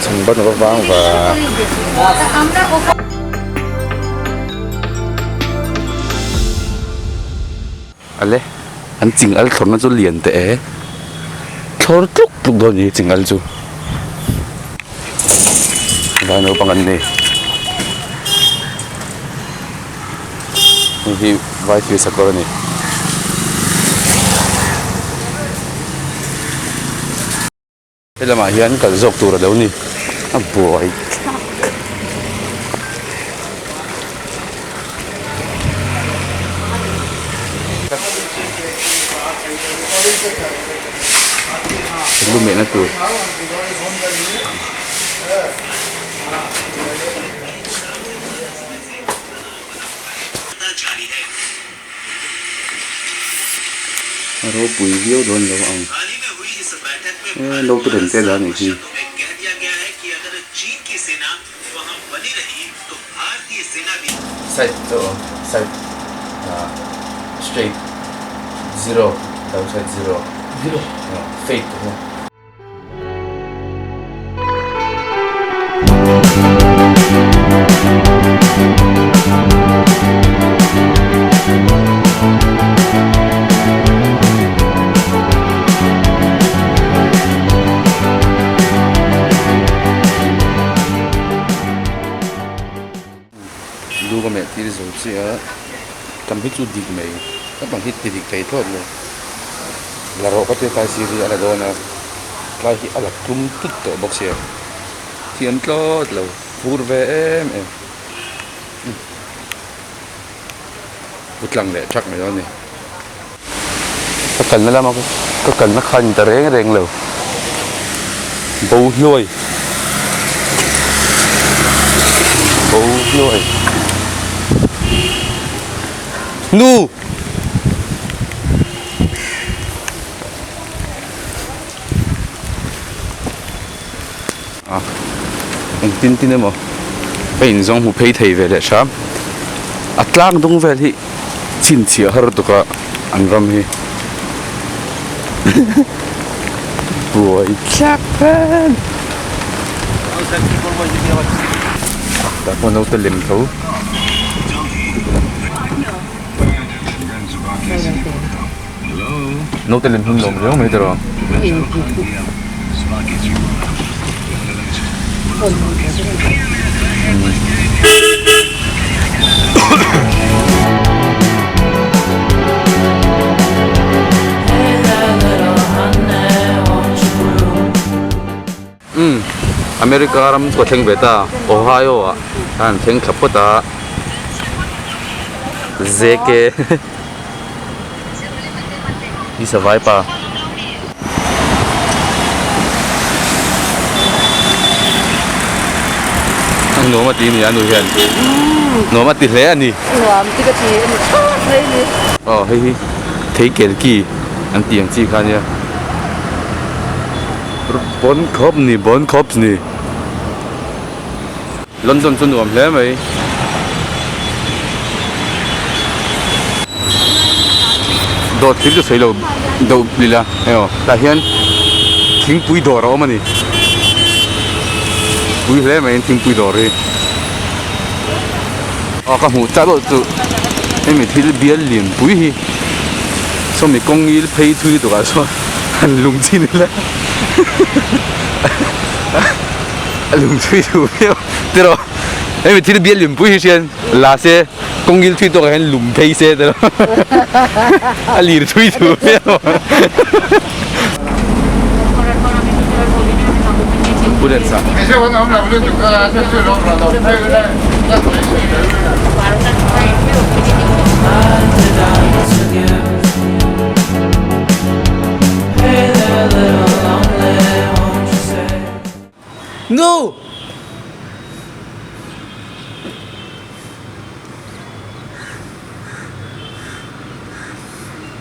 Chhan ban a va vang va. Ale an ching al thlawrna chu lian teh e thlawr tluk tluk dawn a ni ching al chu vai naupang an ni hei hi vai thil sakawr a ni. Helamah hian kal zawk tur a lo ni a buai thlak. Lu mehna tur. A ropui viau dawn lo ang e naute rem te la nih hi. Side chu side ah straight zero down side zero fade te hian. Lu ka meh tir zo chiah a tam hi chu dik mai ka bang hi ti dik thei thlawt lo la rawh ka tia tlai sir hi a la dawn a tlai hi a la tlum tut tawh bawk sia thiam tlawt lo phur ve em em pu tlang leh thak mai dawn a ni ka kalna lama ka kalna kha a ni ta reng reng lo bo hluai bo hluai nu. A engtin tin emaw ka inzawng hmu phei thei ve leh hram a tlang dung vel hi chhinchhiah har tuk a an ram hi buai thlak vel tah pawh naute lem tho. Naute lem hi an lawm riau mai tiraw. Umm America ram chu ka thleng ve ta Ohio ah khan an thleng thla phawt a ZK hi savai pa. Nuam a ti a ni a nu hian nuam a ti hle a ni. Nuam ti ka ti a ni thlawt mai a ni. Aw hei hi thei kel ki an tih ang chi kha ania. Bon khawp ni bon khawp ni London chu nuam hle mai. Dawt thil chu sawi lo deuh lila hei aw tah hian thingpui dawr a awm a ni pui hle mai thingpui dawr hi aw ka hmuh chak deuh chu hemi thil bial lian pui hi sawmi kawng ngil phei thui tukah chuan han lung chin ila a lung thui duh viau tiraw hemi thil bial lian pui hi hrian la se kawng ngil thui tawkah hian lum phei se tiraw a lir thui duh viau Ambulance ah Nu!